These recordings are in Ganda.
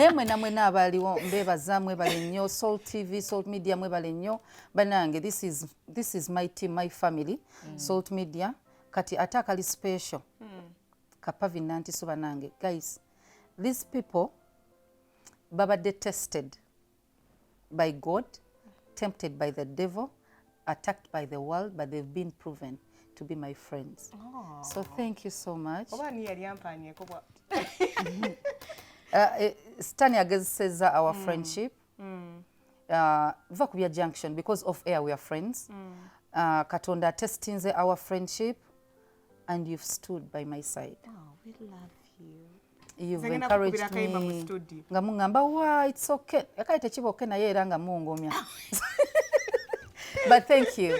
Naye mwena mwena abaliwo, mbebaza, mwebale nnyo. Salt TV, Salt Media, mwebale nnyo banange. This is my team, my family, Salt Media. Kati ate akali special kapavi nantiso. Banange guys, these people babadde tested by God, tempted by the devil, attacked by the world, but they've been proven to be my friends. So thank you so much. Oba ni yali ampanyeko bwa Sitani agezesezza our friendship. Va ku bya junction, because off air we are friends. Katonda testinze our friendship and you've stood by my side. Oh, we love you. You've Nze ngenda encouraged kukubira akayimba mu me studio. Nga muŋŋamba, "Wa, it's okay." Kale tekiba okay, naye era nga mungomya, but thank you.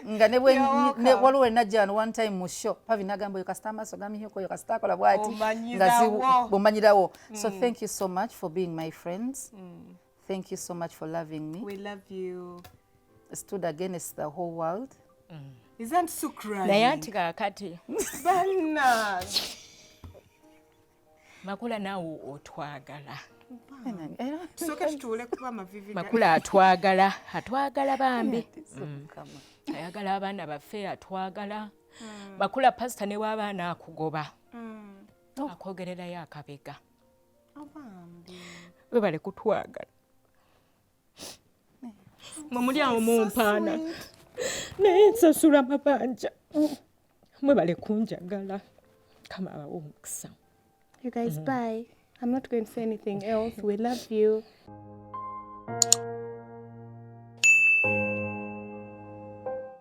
Nga ne bwe You're welcome. Waliwo wenajja wano one time mu show, Pavi nagamba, "Oyo kasita amaaso gamyuka, oyo kasita akola bw'ati." Omanyirawo. Bwomanyirawo. So thank you so much for being my friends. Thank you so much for loving me. We love you. Stood against the whole world. Isn't so crying? Naye anti kaakati Banna. Makula, naawe otwagala. Tusooke tutuule kuba amavivi Makula atwagala, atwagala bambi. Mukama. Ayagala abaana baffe, atwagala. Makula, pasita ne bw'abaana akugoba, akwogererayo akabega. Obambi. Webale kutwagala. Mwe muli awo mumpaana, naye nsasula mabanja. Mwebale kunjagala. Kama abawe omukisa. You guys, bye. I'm not going to say anything else. We love you.